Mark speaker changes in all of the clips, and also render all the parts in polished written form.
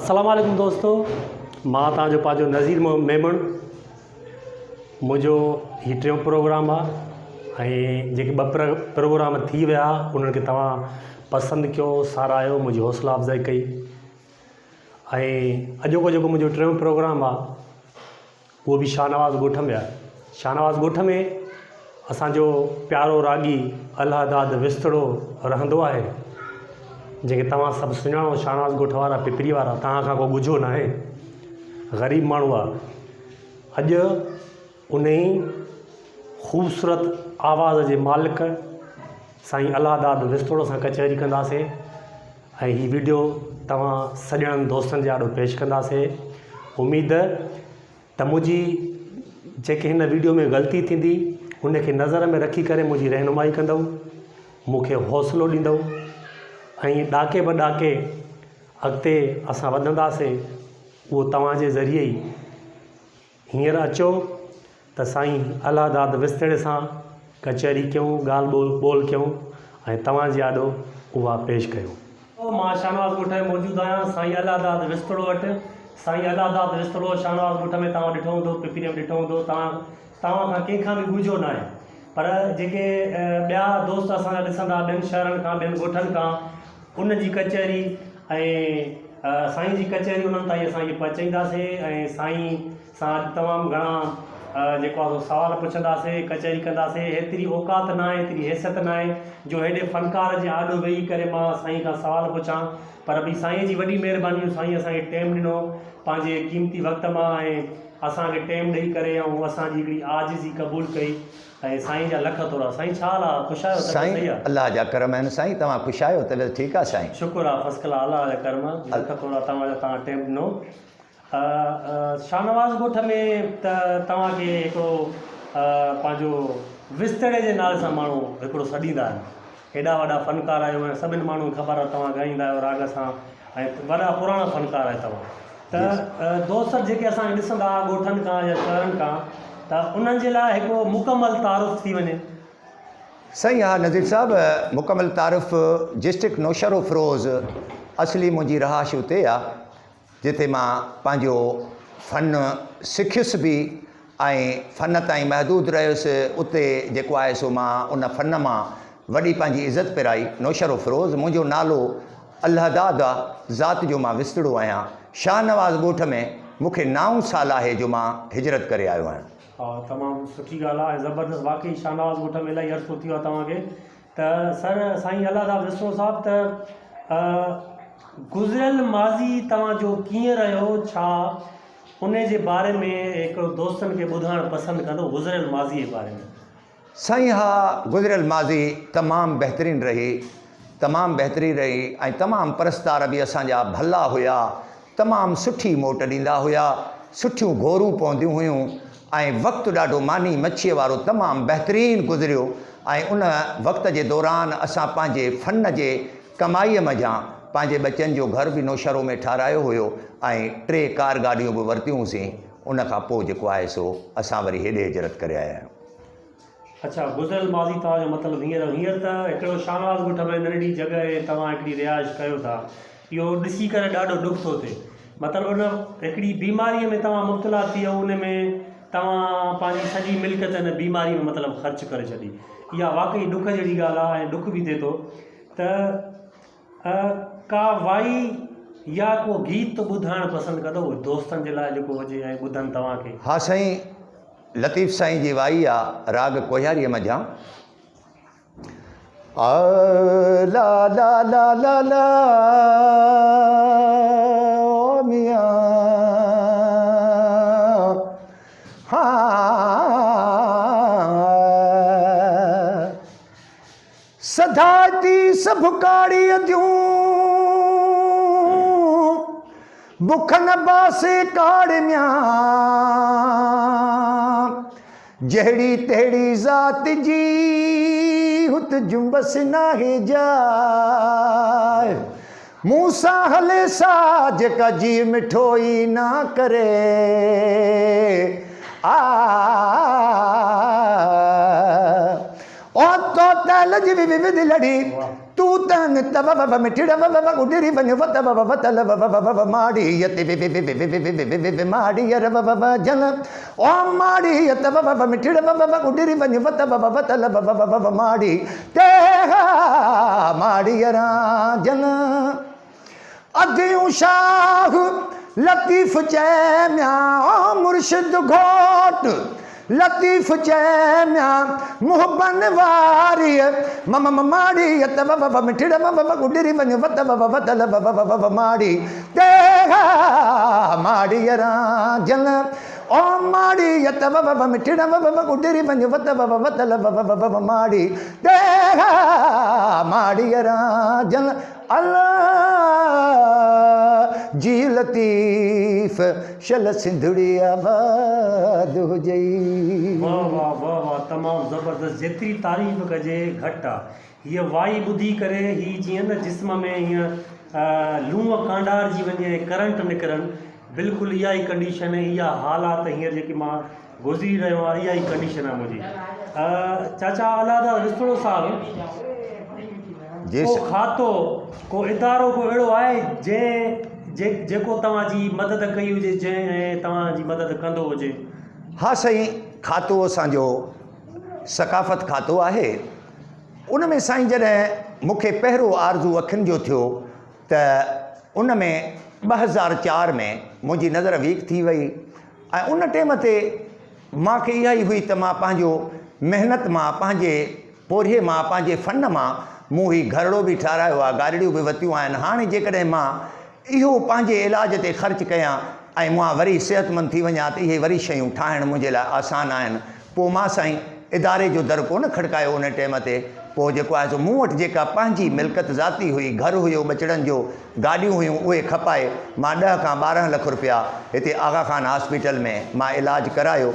Speaker 1: السلام عليڪم دوستو مان توهان جو پنهنجو نذير ميمڻ منهنجو هي ٽيون پروگرام آ ۽ جيڪي ٻه پروگرام ٿي ويا انهن کي توهان پسند ڪيو ساراهيو منهنجي حوصلا افزائي ڪئي ۽ اڄوڪو جيڪو منهنجو ٽيون پروگرام آ اهو به شاهنواز ڳوٺ ۾ آهي. شاهنواز ڳوٺ ۾ اسان جو پيارو راڳي الله داد وستڙو رهندو آهي، جنهن کي توهان سڀ سڃاڻو، شاهنواز ڳوٺ وارا، پپري وارا، توهان کان ڪو ڳجهو ناهي، غريب ماڻهو آهي. اڄ انهي خوبصورت آواز جي مالڪ سائين الله داد وستڙو سان ڪچهري ڪنداسين. ۽ هي وڊيو توهان سڄڻن دوستن جي آڏو پيش ڪنداسين اميد ته منهنجي جيڪي هن وڊيو ۾ غلطي ٿيندي ان کي نظر ۾ رکي ڪري منهنجي رهنمائي ڪندؤ مون کي حوصلو ڏيندؤ ۽ ڏاڪي به ڏاڪي اڳتي اسان وڌنداسين اهو توهان جي ذريعي ئي هينئر اچو ته سائين الله داد وستڙي سان ڪچهري ڪيون، ڳالهه ٻولهه ڪيون ۽ توهان جي آڏو اها پيش ڪيون. مان شاهنواز ڳوٺ ۾ موجود آهيان سائين الله داد وستڙو وٽ. سائين الله داد وستڙو شاهنواز ڳوٺ ۾ توهان ڏٺو هوندو، پپريء ۾ ڏٺو هوندو، توهان توهان کان ڪنهن کان به ڳجهو ناهي پر جيڪي ٻيا دوست اسان جا ڏسندا ٻين شهرن کان ٻين ڳوٺن کان ان جي ڪچهري ۽ سائين جي ڪچهري انهن تائين اسان اهي پهچائينداسين ۽ سائين سان اڄ تمام گهڻا جيڪو آهي سو سوال پڇنداسين ڪچهري ڪنداسين هيتري اوقات ناهي هيتري حيثيت ناهي جو هيڏي فنڪار جي آڏو ويهي ڪري مان سائين کان سوال پڇان پر به سائين جي وڏي مهرباني جو سائين اسان کي ٽيم ڏنو پنهنجي قيمتي وقت مان ۽ اسان کي ٽيم ڏئي ڪري ۽ اسان جي هڪڙي عاجزي قبول ڪئي ۽ سائين جا لک ٿورا. سائين ڇا حال آ خوش آهيو طبيعت
Speaker 2: سائين
Speaker 1: صحيح آ.
Speaker 2: الله جا ڪرم آهن سائين توهان خوش آهيو طبيعت ٺيڪ آ سائين.
Speaker 1: شڪر آ فرسٽ ڪلاس الله جا ڪرم لک ٿورا توهان جا توهان ٽيم ڏنو شاهنواز ڳوٺ ۾ ته توهان کي هڪڙو پنهنجو وستڙي جي نالي سان ماڻهو هڪڙو سڏيندا آهن هيڏا وڏا فنڪار آهيو ۽ سڀن ماڻهن کي خبر آ توهان ڳائيندا آهيو راڳ سان ۽ وڏا پراڻا فنڪار آهيو توهان ته دوست جيڪي اسان کي ڏسندا ڳوٺن کان يا شهرن کان ته انهن جي لاء هڪڙو مڪمل تعارف ٿي وڃي.
Speaker 2: سائين ها نذير صاحب مڪمل تعارف ڊسٽرڪٽ نوشهروفروز اصلي منهنجي رهائش اتي آ جتي مان پنهنجو فن سکيس به ۽ فن تائين محدود رهيس اتي جيڪو آهي سو مان ان فن مان وڏي پنهنجي عزت پرائي نوشهروفروز منهنجو نالو الهداد آ، ذات جو مان وستڙو آهيان. شاهنواز ڳوٺ ۾ مون کي نائون سال آهي جو مان هجرت ڪري آيو آهيان.
Speaker 1: ها تمام سٺي ڳالهه آ ۽ زبردست واقعي شاهنواز ڳوٺ ۾ الاهي عرصو ٿي ويو آ توهان کي ته سر سائين الله داد وستڙو صاحب ته گذريل ماضي توهان جو ڪيئن رهيو ڇا انهي جي باري ۾ هڪڙو دوستن کي ٻڌائڻ پسند ڪندو گذريل ماضي جي باري ۾.
Speaker 2: سائين ها گذريل ماضي تمام بهترين رهي تمام بهترين رهي ۽ تمام پرستار به اسان جا ڀلا هيا تمام سٺي موٽ ڏيندا هيا سٺيون گهورون پونديون هيون ۽ وقت ڏاڍو ماني مڇيء وارو تمام بهترين گذريو ۽ ان وقت جي دوران اسان پنهنجي فن جي ڪمائيء منجهان پنهنجي ٻچن جو گهر به نوشهرو ۾ ٺارايو هيو ۽ ٽي ڪار گاڏيون به ورتيون هيون سين ان کان پوء جيڪو آهي سو اسان وري هيڏي هجرت ڪري آيا آهيون.
Speaker 1: اڇا گذريل ماضي توهان جو مطلب هينئر هينئر ته هڪڙو شاهنواز ڳوٺ ۾ ننڍڙي جڳهه ۽ توهان هڪڙي رهائش ڪيو ٿا اهو ڏسي ڪري ڏاڍو ڏک ٿو ٿئي مطلب ان هڪڙي بيماري ۾ توهان مبتلا ٿي ويو ان ۾ توهان پنهنجي سڄي ملڪيت ان بيماري ۾ مطلب خرچ ڪري ڇڏي اها واقعي ڏک جهڙي ڳالهه آهي ۽ ڏک به ٿئي ٿو ته ڪا وائي يا ڪو گيت ٻڌائڻ پسند ڪندو دوستن جي لاء جيڪو هجي ۽ ٻڌن توهان کي.
Speaker 2: ها سائين لطيف سائين جي وائي آ راڳ ڪوهياريء منجهان. آ لا لا لا لا لا او ميان ها. سڌائتي سڀ ڪاڙي اديون، بک نه باسي ڪاڙي ميان، جهڙي تهڙي ذات جي، هت جنبس ناهي جاء، مون سان هلي سا جيڪا جيء مٺو ئي نه ڪري، آ. او تو تيل جي وي وي دلڙي تو تون تن ته و و مٺڙا و و اڏري وڃ و ته و و تل و و و ماڙيء تي و و و و ماڙيء ر و و جل او ماڙيء ته و و مٺڙا و و اڏري وڃ و ته و و تل و و و ماڙي تي ها ماڙيء رانجهن. اديون شاهه لطيف چئي ميان مرشد گهوٽ لطيف چئي ميان محبن واريء م م ماڙيء ته و و مٺڙ و و اڏري وڃ و ته و و تل و و و ماڙي تي ها ماڙيء رانجهن او ماڙيء ته و و مٺڙ و و اڏري وڃ و ته و و تل و و و ماڙي تي ها ماڙيء رانجهن. الا جي لطيف شل سنڌڙي آباد هجئي.
Speaker 1: واه واه واه واه تمام زبردست جيتري تعريف ڪجي گهٽ آ هيء وائي ٻڌي ڪري هي جيئن نه جسم ۾ هيئن لونء ڪانڊارجي وڃي ۽ ڪرنٽ نڪرن بلڪل اها ئي ڪنڊيشن ۽ اها حالات هينئر جيڪي مان گذري رهيو آهيان اها ئي ڪنڊيشن آهي منهنجي چاچا الله داد وسطڙو صاحب
Speaker 2: جي
Speaker 1: ڪو کاتو ڪو ادارو ڪو اهڙو آهي جنهن جيڪو توهان جي مدد ڪئي هجي جنهن توهان جي مدد ڪندو هجي.
Speaker 2: ها سائين کاتو اسان جو ثقافت کاتو آهي ان ۾ سائين جڏهن مون کي پهريون آرزو اکين جو ٿيو ته ان ۾ 2004 ۾ منهنجي نظر ويڪ ٿي وئي ۽ ان ٽيم تي مان کي اها ئي هئي ته مان پنهنجو محنت مان پنهنجي پورهيي مان پنهنجي فن مان مون هي گهرڙو به ٺارايو آهي گاڏڙيون به وتيون آهن هاڻي جيڪڏهن مان اهو پنهنجي علاج تي خرچ ڪيان ۽ مان وري صحتمند ٿي وڃان ته اهي وري شيون ٺاهڻ منهنجي لاء آسان آهن پوء مان سائين اداري جو در ڪونه کڙڪايو ان ٽيم تي پوء جيڪو آهي سو مون وٽ جيڪا پنهنجي ملڪت ذاتي هئي گهر هيو ٻچڙن جو گاڏيون هيون اهي کپائي مان ڏهه کان 12 لک روپيا هتي آغا خان هاسپيٽل ۾ مان علاج ڪرايو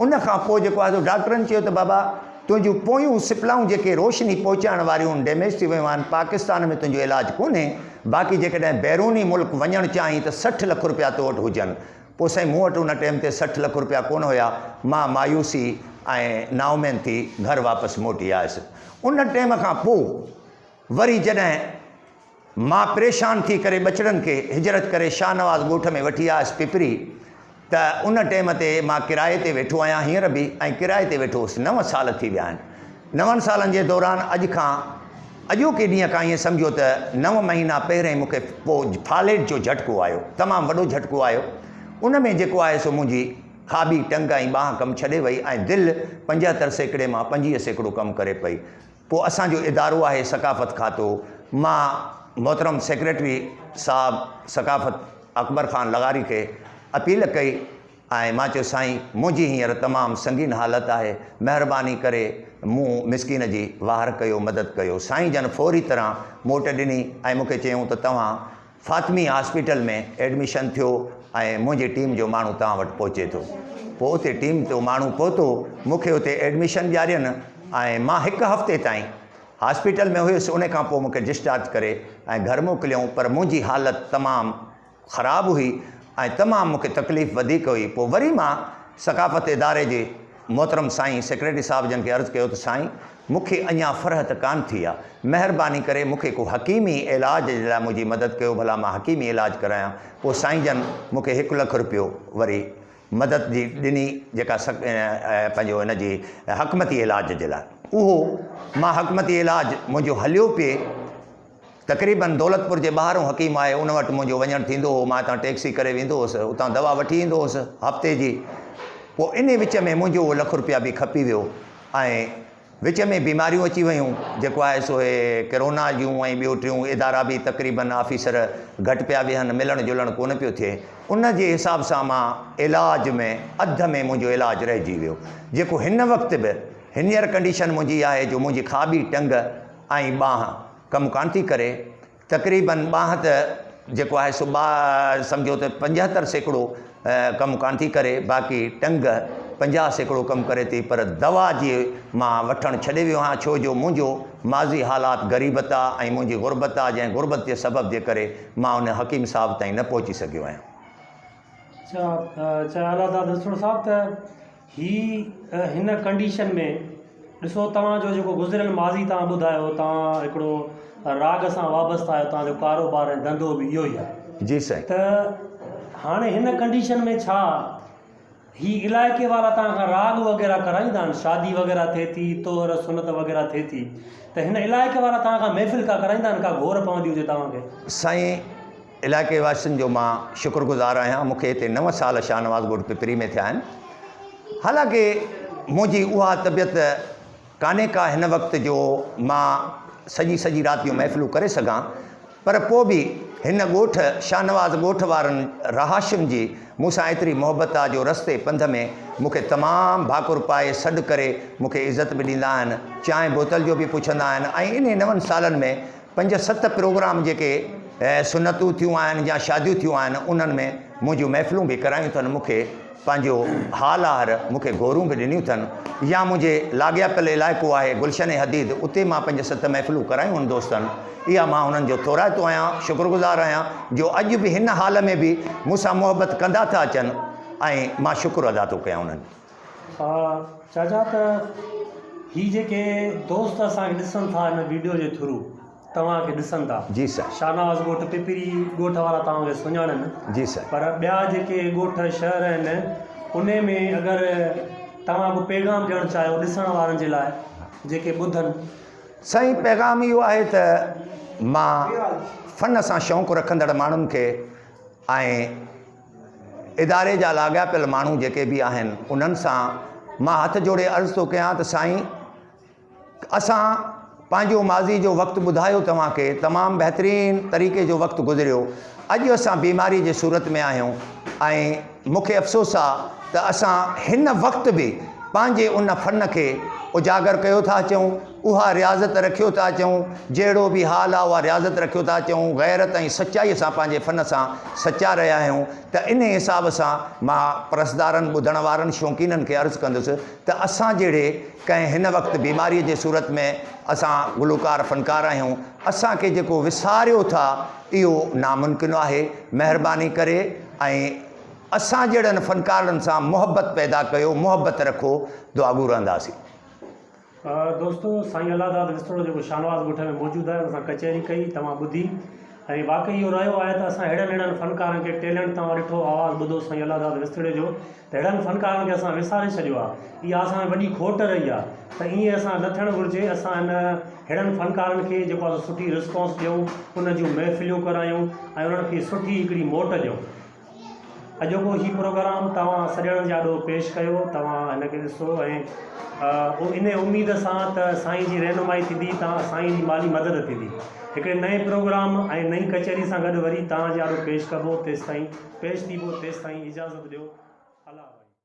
Speaker 2: ان کان پوء جيڪو آهي سو ڊاڪٽرن چيو ته بابا تنهنجون پويون سپلائون جيڪي روشني پهچائڻ واريون آهن ڊيميج ٿي ويون آهن پاڪستان ۾ تنهنجو علاج ڪونهي باقي جيڪڏهن بيروني ملڪ وڃڻ چاهين ته 60 لک روپيا تو وٽ هجن پوء سائين مون وٽ ان ٽيم تي 60 لک روپيا ڪونه هيا، مان مايوسي ۽ نااميد ٿي گهر واپس موٽي آيس. ان ٽيم کان پوء وري جڏهن مان پريشان ٿي ڪري ٻچڙن کي هجرت ڪري شاهنواز ڳوٺ ۾ وٺي آيس پپري ته ان ٽيم تي مان ڪرائي تي ويٺو آهيان هينئر به ۽ ڪرائي تي ويٺو هوس نو سال ٿي ويا آهن. نون سالن جي دوران اڄ کان اڄوڪي ڏينهن کان ائين سمجهو ته نو مهينا پهرين مون کي پوء فاليٽ جو جهٽڪو آيو، تمام وڏو جهٽڪو آيو. ان ۾ جيڪو آهي سو منهنجي کاٻي ٽنگ ۽ ٻانهن ڪم ڇڏي وئي ۽ دل 75 سيڪڙي مان 25% ڪم ڪري پئي. پوء اسان جو ادارو آهي ثقافت کاتو، مان محترم سيڪريٽري صاحب ثقافت اڪبر خان لغاري کي اپيل ڪئي ۽ مان چيو سائين منهنجي هينئر تمام سنگين حالت آهي مهرباني ڪري مون مسڪين جي واهر ڪيو مدد ڪيو سائين جن فوري طرح موٽ ڏني ۽ مون کي چيائون ته توهان فاطمي هاسپيٽل ۾ ايڊميشن ٿيو ۽ منهنجي ٽيم جو ماڻهو توهان وٽ پهچي ٿو پوء اتي ٽيم جو ماڻهو پهتو مون کي اتي ايڊميشن ڏيارين ۽ مان هڪ هفتي تائين هاسپيٽل ۾ هيس ان کان پوء مون کي ڊسچارج ڪري ۽ گهر موڪليائون پر منهنجي حالت تمام خراب هئي ۽ تمام مون کي تڪليف وڌيڪ هئي پوء وري مان ثقافت اداري جي محترم سائين سيڪريٽري صاحب جن کي عرض ڪيو ته سائين مون کي اڃا فرحت ڪانه ٿي آ مهرباني ڪري مون کي ڪو حڪيمي علاج جي لاء منهنجي مدد ڪيو ڀلا مان حڪيمي علاج ڪرايان پوء سائين جن مون کي 1 لک روپيو وري مدد جي ڏني جيڪا پنهنجو ان جي حڪمتي علاج جي لاء اهو مان حڪمتي علاج منهنجو هليو پئي تقريبن دولتپور جي ٻاهرون حڪيم آهي ان وٽ منهنجو وڃڻ ٿيندو هو مان هتان ٽيڪسي ڪري ويندو هوس اتان دوا وٺي ايندو هوس هفتي جي پوء انهي وچ ۾ منهنجو اهو لک روپيا به کپي ويو ۽ وچ ۾ بيماريون اچي ويون جيڪو آهي سو هي ڪرونا جون ۽ ٻيو ٽيون ادارا به تقريبن آفيسر گهٽ پيا ويهن ملڻ جلڻ ڪونه پيو ٿئي ان جي حساب سان مان علاج ۾ اڌ ۾ منهنجو علاج رهجي ويو جيڪو هن وقت به هينئر ڪنڊيشن منهنجي آهي جو منهنجي کاٻي ٽنگ ۽ ٻانهن ڪم ڪانه ٿي ڪري، تقريبن ٻانهن ته جيڪو آهي سو سمجهو ته 75% ڪم ڪانه ٿي ڪري، باقي ٽنگ 50% ڪم ڪري ٿي، پر دوا جي مان وٺڻ ڇڏي ويو آهيان، ڇو جو منهنجو ماضي حالات غريبت آ ۽ منهنجي غربت آ، جنهن غربت جي سبب جي ڪري مان ان حڪيم صاحب تائين نه پهچي سگهيو آهيان.
Speaker 1: اڇا اڇا الله داد وسڻ صاحب ته هي هن ڪنڊيشن ۾ ڏسو توهان جو جيڪو گذريل ماضي توهان ٻڌايو توهان هڪڙو راڳ سان وابسته آهيو توهان جو ڪاروبار ۽ ڌنڌو به اهو ئي آهي.
Speaker 2: جي سائين.
Speaker 1: ته هاڻي هن ڪنڊيشن ۾ ڇا هي علائقي وارا توهان کان راڳ وغيره ڪرائيندا آهن شادي وغيره ٿئي ٿي طهر سنت وغيره ٿئي ٿي ته هن علائقي وارا توهان کان محفل ڪا ڪرائيندا آهن ڪا گهور پوندي هجي توهان کي.
Speaker 2: سائين علائقي واسين جو مان شڪر گذار آهيان مون کي هتي نو سال شاهنواز ڳوٺ پپري ۾ ٿيا آهن حالانڪه منهنجي اها طبيعت ڪانهي ڪا هن وقت جو مان سڄي سڄي رات جون محفلون ڪري سگهان پر پوء به هن ڳوٺ شاهنواز ڳوٺ وارن رهاشين جي مون سان ايتري محبت آ جو رستي پنڌ ۾ مون کي تمام ڀاڪر پائي سڏ ڪري مون کي عزت به ڏيندا آهن چانهه بوتل جو به پڇندا آهن ۽ انهي نون سالن ۾ پنج ست پروگرام جيڪي سنتون ٿيون آهن يا شاديون ٿيون آهن انهن ۾ منهنجون محفلون به ڪرايون اٿن مون کي پنهنجو حال آهر مون کي گورون به ڏنيون اٿن يا منهنجي لاڳاپيل علائقو آهي گلشن حديد اتي مان پنج ست محفلون ڪرايون آهن دوستن اها مان انهن جو ٿورائتو آهيان شڪر گذار آهيان جو اڄ به هن حال ۾ به مون سان محبت ڪندا ٿا اچن ۽ مان شڪر ادا ٿو ڪيان انهن جو.
Speaker 1: چاچا ته هي جيڪي دوست اسان کي ڏسن ٿا هن ويڊيو جي ٿرو توهان کي ڏسن ٿا
Speaker 2: جي سائين
Speaker 1: شاهنواز ڳوٺ پپري ڳوٺ وارا توهان کي سڃاڻن
Speaker 2: جي سائين
Speaker 1: پر ٻيا جيڪي ڳوٺ شهر آهن انهي ۾ اگر توهان ڪو پيغام ڏيڻ چاهيو ڏسڻ وارن جي لاء جيڪي ٻڌن.
Speaker 2: سائين پيغام اهو آهي ته مان فن سان شوق رکندڙ ماڻهن کي ۽ اداري جا لاڳاپيل ماڻهو جيڪي به آهن انهن سان مان هٿ جوڙي عرض ٿو ڪيان ته سائين اسان پنهنجو ماضي جو وقت ٻڌايو توهان کي تمام بهترين طريقي جو وقت گذريو اڄ اسان بيماري جي صورت ۾ آهيون ۽ مون کي افسوس آ ته اسان هن وقت به پنهنجي ان فن کي اجاگر ڪيو ٿا اچون اها رياضت رکيو ٿا اچون، جهڙو به حال آ اها رياضت رکيو ٿا اچون، غيرت ۽ سچائيء سان پنهنجي فن سان سچا رهيا آهيون ته انهي حساب سان مان پرسدارن، ٻڌڻ وارن، شوقينن کي عرض ڪندس ته اسان جهڙي ڪنهن هن وقت بيماريء جي صورت ۾ اسان گلوڪار فنڪار آهيون، اسان کي جيڪو وساريو ٿا اهو ناممڪن آهي، مهرباني ڪري ۽ اسان جهڙن فنڪارن سان محبت پيدا ڪيو، محبت رکو، دعاگو رهنداسين.
Speaker 1: دوستو سائين الله داد وسطڙو جيڪو شاهنواز ڳوٺ ۾ موجود آهي ان سان ڪچهري ڪئي توهان ٻڌي ۽ واقعي اهو رهيو آهي ته اسان ههڙن ههڙن فنڪارن کي ٽيلنٽ توهان ڏٺو آواز ٻڌو سائين الله داد وسطڙي جو ته ههڙن فنڪارن کي اسان وساري ڇڏيو آهي اها اسان ۾ وڏي کوٽ رهي آهي ته ائين اسان نه ٿيڻ گهرجي اسان هن ههڙن فنڪارن کي جيڪو آهي سٺي رسپانس ڏيون ان جون محفليون ڪرايون ۽ انهن کي سٺي هڪڙي موٽ ڏيون اڄوڪو هي پروگرام توهان سڄڻن جي آڏو پيش ڪيو توهان هن کي ڏسو ۽ انهي اميد سان ته سائين جي رهنمائي ٿيندي توهان سائين جي مالي مدد ٿيندي هڪڙي نئين پروگرام ۽ نئين ڪچهري سان گڏ وري توهان جي آڏو پيش ڪبو تيستائين پيش ٿيبو تيستائين اجازت ڏيو الله حافظ.